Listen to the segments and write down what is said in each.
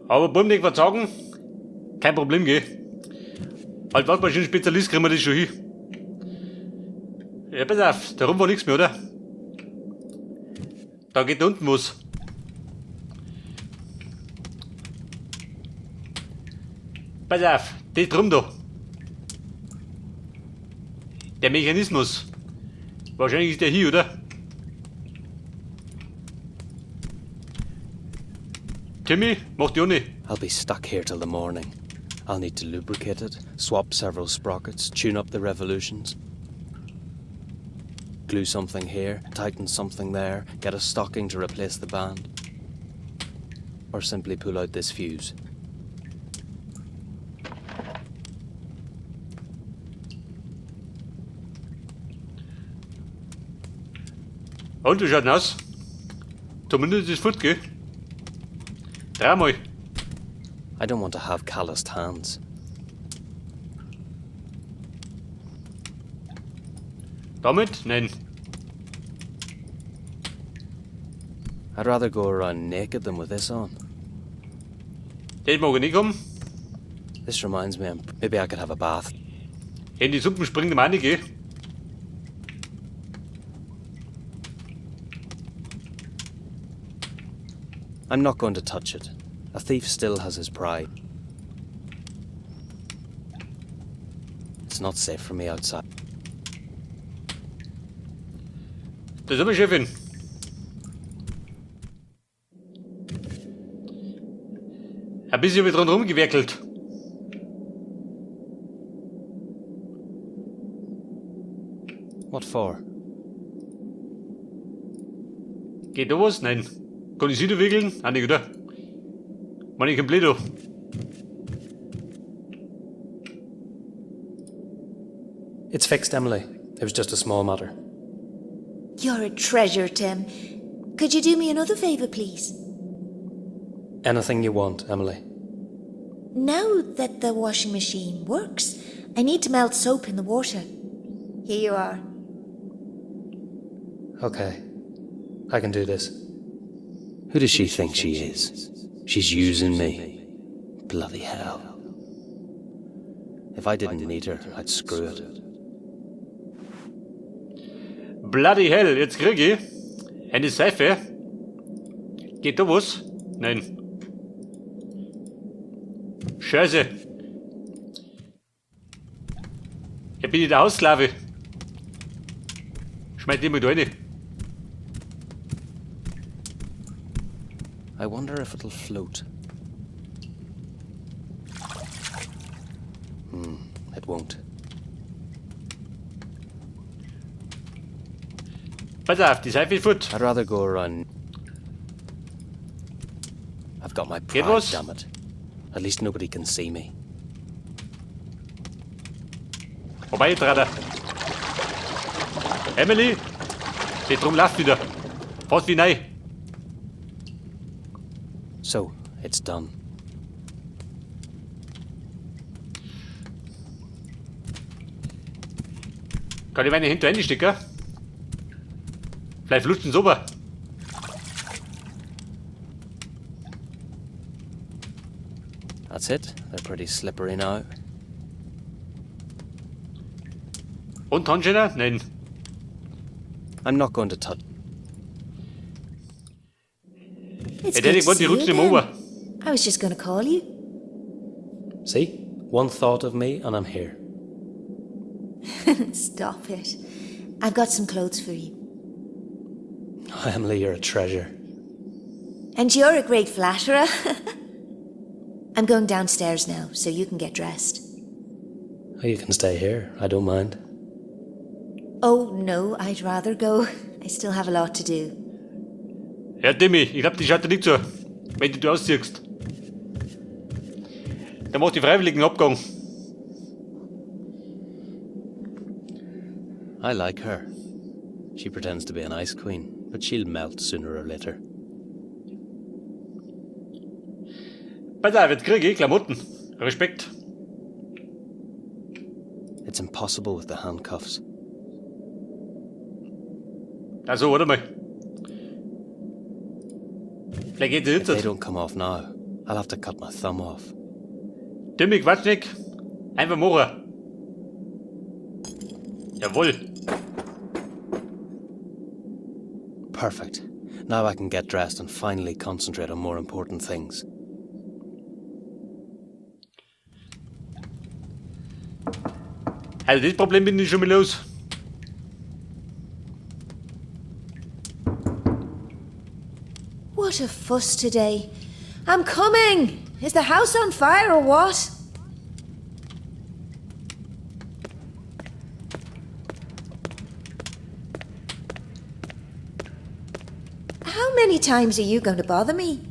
Aber Buam, ich was sagen, kein Problem, gell? Als Waschmaschinen-Spezialist kriegen wir das schon hin. Ja, pass auf, da rum war nichts mehr, oder? Da geht da unten was. Pass auf, das drum da. Der Mechanismus. Wahrscheinlich ist der hier, oder? Timmy, mach die ohne. I'll be stuck here till the morning. I'll need to lubricate it, swap several sprockets, tune up the revolutions. Glue something here, tighten something there, get a stocking to replace the band. Or simply pull out this fuse. Und wie schaut denn aus? Zumindest ist fort, gell? Dreimal. I don't want to have calloused hands. Damit? Nein. I'd rather go around naked than with this on. Das mag ich nicht haben. This reminds me, maybe I could have a bath. In die Suppen springt ihm auch nicht, gell? I'm not going to touch it. A thief still has his pride. It's not safe for me outside. Das ist aber Chefin. Ein bisschen hab ich dran rumgewerkelt. What for? Geht da was? Nein. Kann ich sie da wickeln? Auch nicht, oder? Mann, ich komplett da. It's fixed, Emily. It was just a small matter. You're a treasure, Tim. Could you do me another favour, please? Anything you want, Emily. Now that the washing machine works, I need to melt soap in the water. Here you are. Okay. I can do this. Who does she think she is? She's using me. Bloody hell. If I didn't need her, I'd screw it. Bloody hell, jetzt krieg ich eine Seife. Geht da was? Nein. Scheiße. Ich bin der Haussklave. Schmeiß die mal da rein. I wonder if it'll float. It won't. Pass auf, die Seife ist fort. I'd rather go around. I've got my Geht pride, was? damn it. At least nobody can see me. Vorbei, Trader. Emily, die Drum läuft wieder. Fast wie neu. So, it's done. Kann ich meine Hände reinstecken? Vielleicht flutschen sie runter. That's it. They're pretty slippery now. Und Handschellen? Nein. I'm not going to touch. It's Hey, good Daddy, to what see die you rutschen im again. Ober. I was just going to call you. See? One thought of me and I'm here. Stop it. I've got some clothes for you. Oh, Emily, you're a treasure. And you're a great flatterer. I'm going downstairs now, so you can get dressed. Oh, you can stay here. I don't mind. Oh, no, I'd rather go. I still have a lot to do. Ja, Timmy, ich glaub, die schaut dir nicht zu, wenn du ausziehst. Da macht die freiwilligen Abgang. I like her. She pretends to be an ice queen, but she'll melt sooner or later. Pass auf, jetzt krieg ich Klamotten. Respekt. It's impossible with the handcuffs. Also, warte mal. Vielleicht geht es If they jetzt. don't come off now, I'll have to cut my thumb off. Timmy, quatsch nicht. Einfach machen. Jawohl. Perfect. Now I can get dressed and finally concentrate on more important things. Also das Problem bin ich schon mal los. What a fuss today. I'm coming! Is the house on fire or what? How many times are you going to bother me?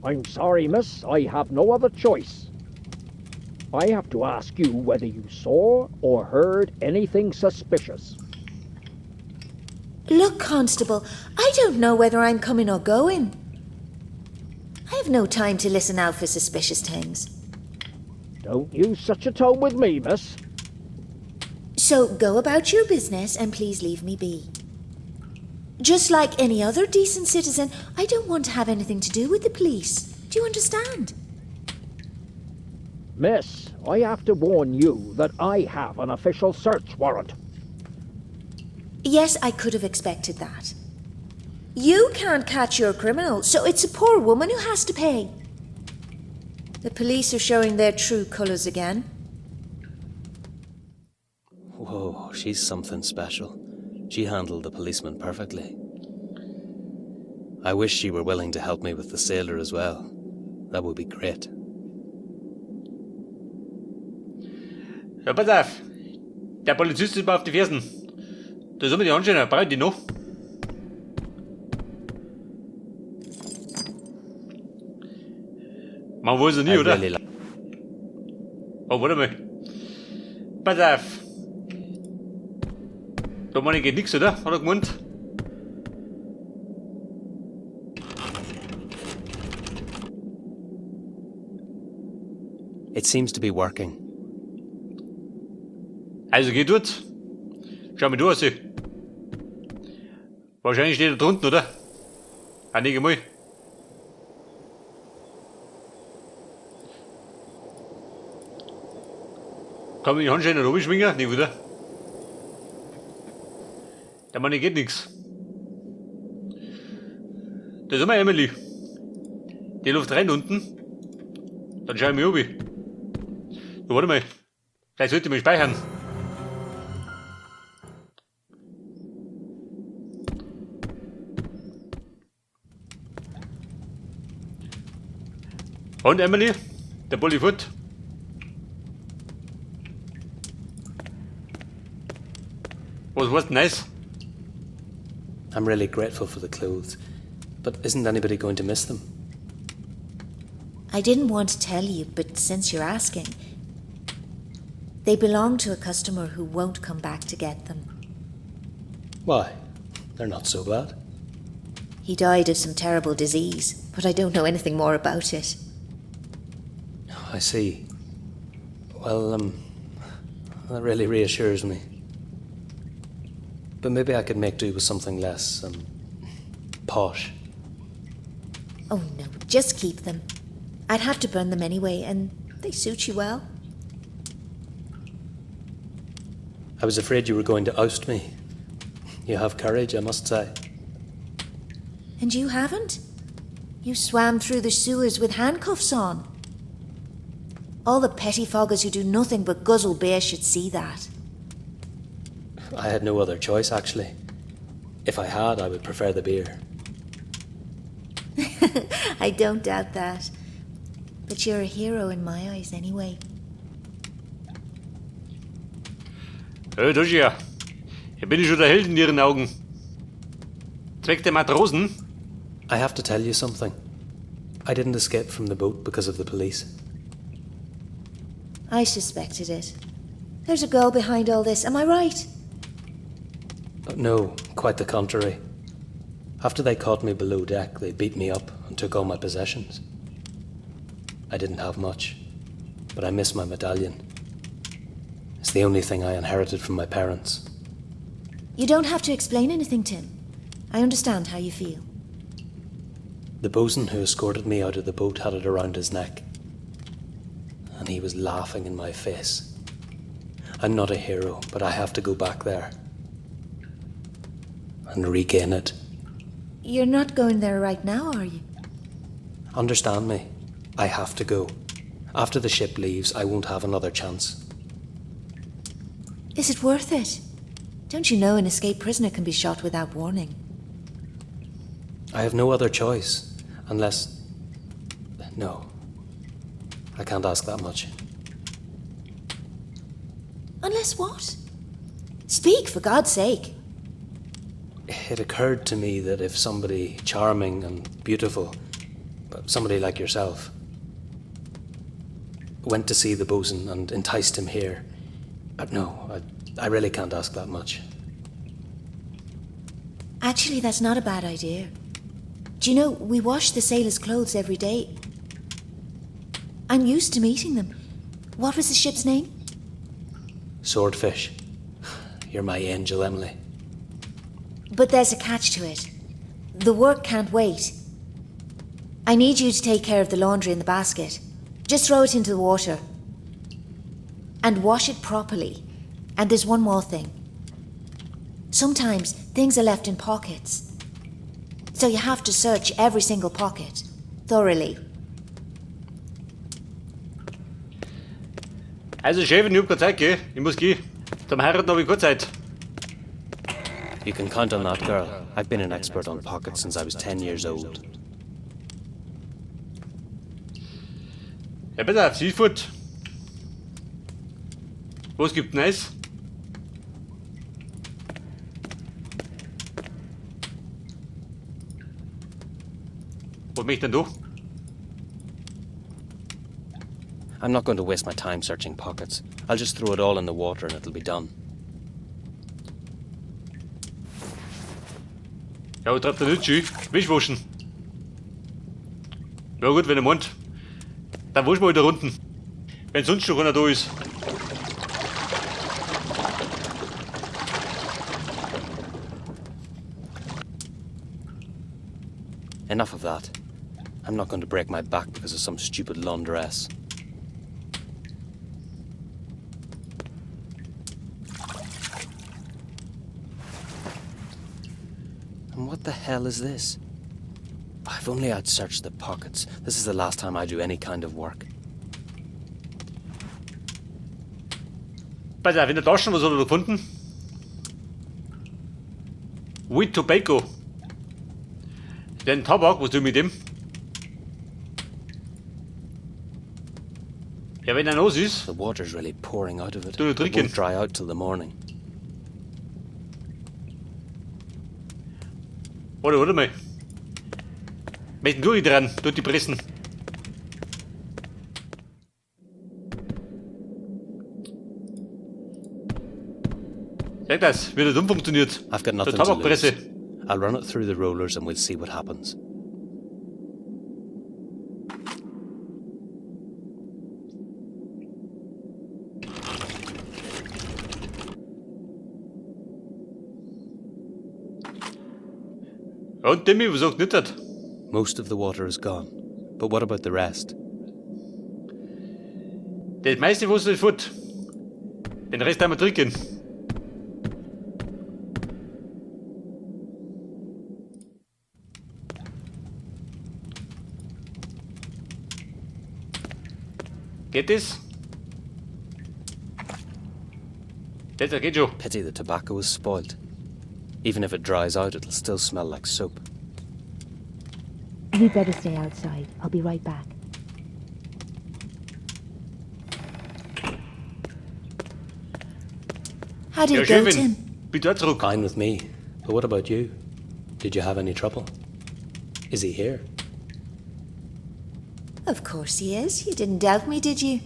I'm sorry, miss, I have no other choice. I have to ask you whether you saw or heard anything suspicious. Look, Constable, I don't know whether I'm coming or going. I have no time to listen out for suspicious things. Don't use such a tone with me, miss. So go about your business and please leave me be. Just like any other decent citizen, I don't want to have anything to do with the police. Do you understand? Miss, I have to warn you that I have an official search warrant. Yes, I could have expected that. You can't catch your criminal, so it's a poor woman who has to pay. The police are showing their true colours again. Whoa, she's something special. She handled the policeman perfectly. I wish she were willing to help me with the sailor as well. That would be great. Ja, pass auf. Der Polizist ist mir auf die Fersen. Da soll man die Handschellen, brauche ich die noch? Man weiß ja nie, I oder? really like Oh, warte mal. Pass auf. Da meine ich geht nix, oder? Hat er gemeint? It seems to be working. Also geh dort. Schau mir du aus. Wahrscheinlich steht er drunten, oder? Ah, nee, geh mal. Kann man die Handschellen noch schwingen? Nee, wieder. Der Mann, geht nix. Da ist immer Emily. Die läuft rein unten. Dann schau ich mich um. Du, warte mal. Vielleicht sollte ich mich speichern. Und Emily? Der Bulli fort. Was was nice? I'm really grateful for the clothes, but isn't anybody going to miss them? I didn't want to tell you, but since you're asking, they belong to a customer who won't come back to get them. Why? They're not so bad. He died of some terrible disease, but I don't know anything more about it. I see. Well, that really reassures me. But maybe I could make do with something less, posh. Oh no, just keep them. I'd have to burn them anyway, and they suit you well. I was afraid you were going to oust me. You have courage, I must say. And you haven't? You swam through the sewers with handcuffs on. All the pettifoggers who do nothing but guzzle beer should see that. I had no other choice, actually. If I had, I would prefer the beer. I don't doubt that. But you're a hero in my eyes anyway. Hey, das ist ja. Ich bin schon der Held in ihren Augen. Zweck der Matrosen? I have to tell you something. I didn't escape from the boat because of the police. I suspected it. There's a girl behind all this, am I right? No, quite the contrary. After they caught me below deck, they beat me up and took all my possessions. I didn't have much, but I miss my medallion. It's the only thing I inherited from my parents. You don't have to explain anything, Tim. I understand how you feel. The bosun who escorted me out of the boat had it around his neck, and he was laughing in my face. I'm not a hero, but I have to go back there and regain it. You're not going there right now, are you? Understand me. I have to go. After the ship leaves, I won't have another chance. Is it worth it? Don't you know an escaped prisoner can be shot without warning? I have no other choice, unless. No. I can't ask that much. Unless what? Speak, for God's sake. It occurred to me that if somebody charming and beautiful, but somebody like yourself, went to see the bosun and enticed him here. But no, I really can't ask that much. Actually, that's not a bad idea. Do you know, we wash the sailors' clothes every day. I'm used to meeting them. What was the ship's name? Swordfish. You're my angel, Emily. But there's a catch to it. The work can't wait. I need you to take care of the laundry in the basket. Just throw it into the water. And wash it properly. And there's one more thing. Sometimes things are left in pockets. So you have to search every single pocket. Thoroughly. Also, Chefin, ich hab keine Zeit, gell? Ich muss gehen. Zum Heiraten habe ich keine Zeit. You can count on that, girl. I've been an expert on pockets since I was 10 years old. Ja, bitte, auf, sie ist fort. Was gibt Neues? Was möchte denn du? I'm not going to waste my time searching pockets. I'll just throw it all in the water and it'll be done. Ja, aber treibt er nicht schön. Wischwaschen. Ja gut, wenn er meint. Dann waschen wir halt da unten. Wenn sonst schon keiner da ist. Enough of that. I'm not going to break my back because of some stupid laundress. And what the hell is this? If only I'd searched the pockets. This is the last time I do any kind of work. Pass auf, in der Tasche, was hat er da gefunden? Weed Tobacco. Den Tabak, was tue ich mit dem? Ja, wenn er nass ist, The water's really pouring out of it. Du, It trinken. won't dry out till the morning. Warte, warte mal. Möchten du nicht dran, durch die Pressen. Sag das, wie das umfunktioniert. I've got Der nothing to lose. Tabakpresse. I'll run it through the rollers and we'll see what happens. Und Timmy, was sagt nicht das? Most of the water is gone. But what about the rest? Das meiste Wasser ist fort. Den Rest haben wir trinken. Geht das? Das geht schon. Pity the tobacco is spoilt. Even if it dries out, it'll still smell like soap. You'd better stay outside. I'll be right back. How did Ja, it go, Chefin, Tim? bin da zurück. Fine with me. But what about you? Did you have any trouble? Is he here? Of course he is. You didn't doubt me, did you?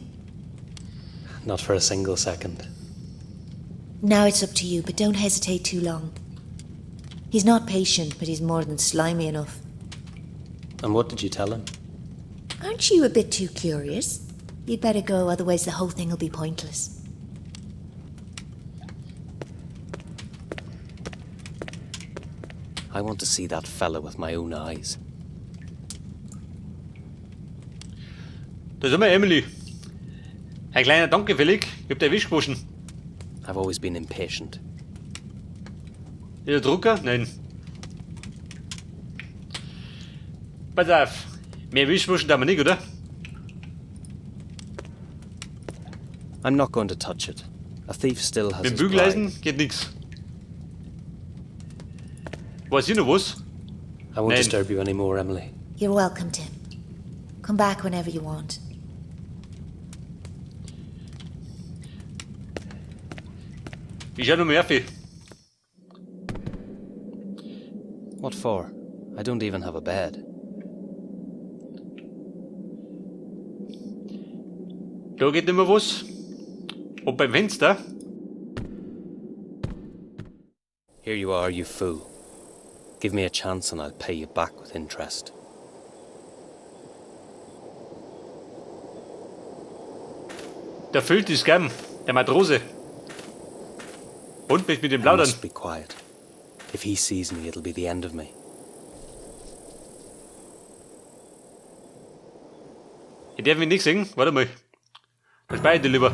Not for a single second. Now it's up to you, but don't hesitate too long. He's not patient, but he's more than slimy enough. And what did you tell him? Aren't you a bit too curious? You'd better go, otherwise the whole thing will be pointless. I want to see that fella with my own eyes. Da sind wir, Emily. Ein kleiner Danke fällig. Ich hab dir Wisch gewaschen. I've always been impatient. Ist der Drucker? Nein. Pass auf. Mehr Wischwaschen darf man nicht, oder? I'm not going to touch it. A thief still has Mit dem his pride. Bügeleisen geht nix. Weiß ich noch was? I won't Nein. disturb you anymore, Emily. You're welcome, Tim. Come back whenever you want. Ich schau noch Murphy. What for? I don't even have a bed. Da geht nicht mehr was. Und beim Fenster? Here you are, you fool. Give me a chance and I'll pay you back with interest. Da füllt die Scam, der Matrose. Und mich mit dem I Plaudern. must be quiet. If he sees me, it'll be the end of me. Ich darf mich nicht sehen. Warte mal. Dann speichere ich lieber.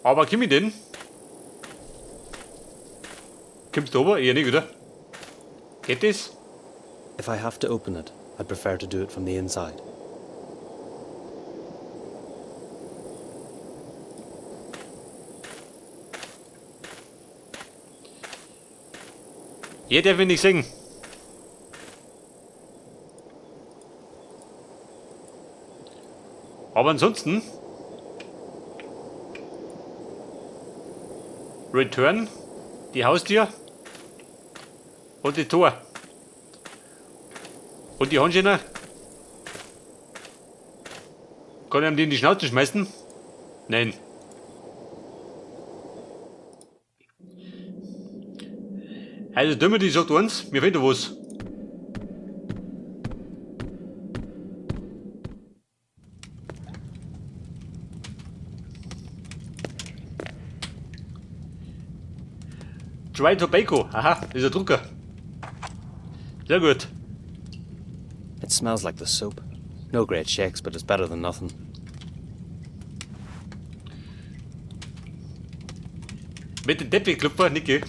Aber komm ich denn? Kommst du runter? Eher nicht, oder? Geht das? If I have to open it, I'd prefer to do it from the inside. Hier darf ich nicht sehen. Aber ansonsten. Return, die Haustür und die Tor. Und die Handschuhe. Kann ich ihm die in die Schnauze schmeißen? Nein. Also Timothy sagt uns, mir fehlt da was. Dry Tobacco, aha, das ist ein Drucker. Sehr gut. It smells like the soap. No great shakes, but it's better than nothing. Mit dem Teppichklopfer, Niki.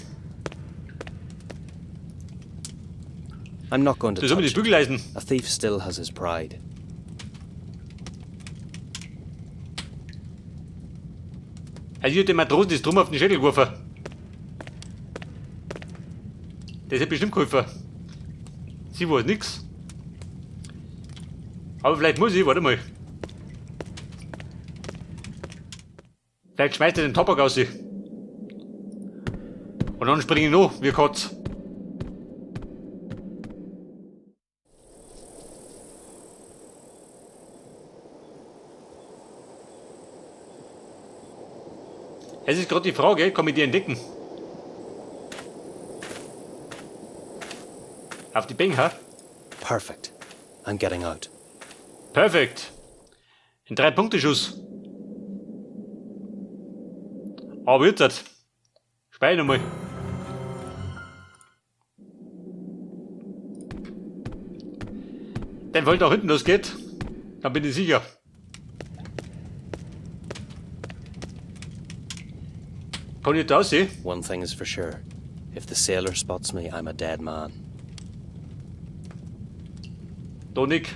I'm not going to Das sind touch die it. Bügeleisen. A thief still has his pride. Also ich hab dem Matrosen das Drum auf den Schädel geworfen. Das hätte bestimmt geholfen. Sie weiß nix. Aber vielleicht muss ich, warte mal. Vielleicht schmeißt er den Tabak aus. Und dann springe ich noch, wie Katz. Es ist gerade die Frage, kann ich die entdecken? Auf die Bank, ha? Perfect. I'm getting out. Perfekt. Ein 3-Punkte-Schuss. Aber jetzt halt. Speicher nochmal. Dann wollte auch hinten losgeht, dann bin ich sicher. Kann ich da aussehen? One thing is for sure. If the sailor spots me, I'm a dead man. Da nicht.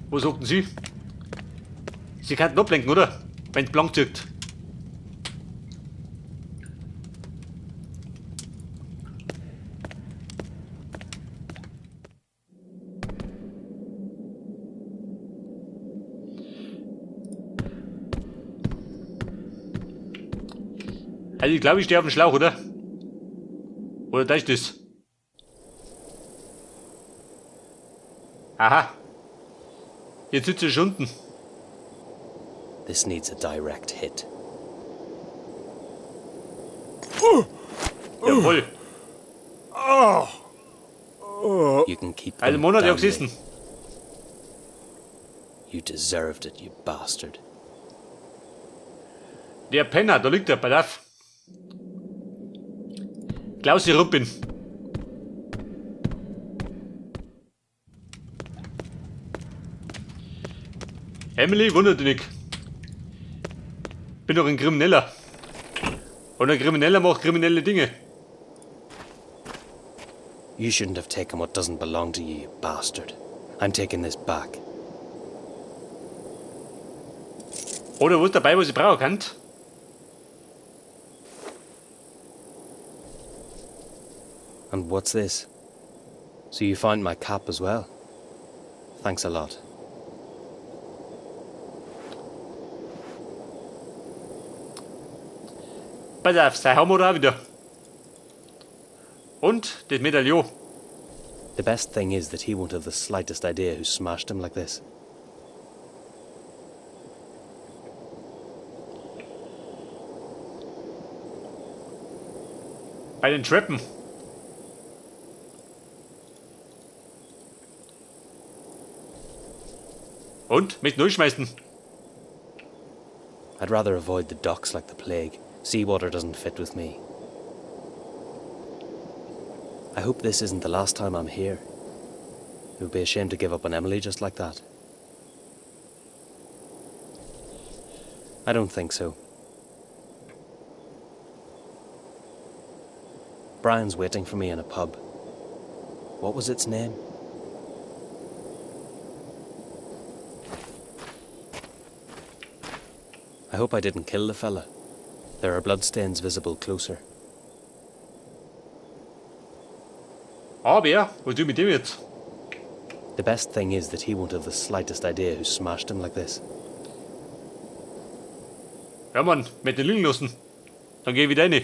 Wo sagten Sie? Sie könnten ablenken, oder? Wenn's blank zieht. Also ich glaube, ich stehe auf dem Schlauch, oder? Oder da ist das? Aha. Jetzt sitzt er schon unten. This needs a direct hit. Jawohl. You can keep Also them, Monat ja damn me. gesessen. You deserved it, you bastard. Der Penner, da liegt er, pass auf. Klausi Rumpin. Emily wundert dich nicht. Bin doch ein Krimineller. Und ein Krimineller macht kriminelle Dinge. You shouldn't have taken what doesn't belong to you, you bastard. I'm taking this back. Oder was dabei, was ich brauchen kann? And what's this? So you found my cap as well? Thanks a lot. Pass auf, sei haben wir da wieder. Und das Medaillon. The best thing is that he won't have the slightest idea who smashed him like this. Bei den Treppen. Und? Mit schmeißen. I'd rather avoid the docks like the plague. Seawater doesn't fit with me. I hope this isn't the last time I'm here. It would be a shame to give up on Emily just like that. I don't think so. Brian's waiting for me in a pub. What was its name? I hope I didn't kill the fella. There are bloodstains visible closer. Aber, was tu mit dem jetzt? The best thing is that he won't have the slightest idea who smashed him like this. Ja, Mann, mit den liegen lassen. Dann geh ich wieder rein.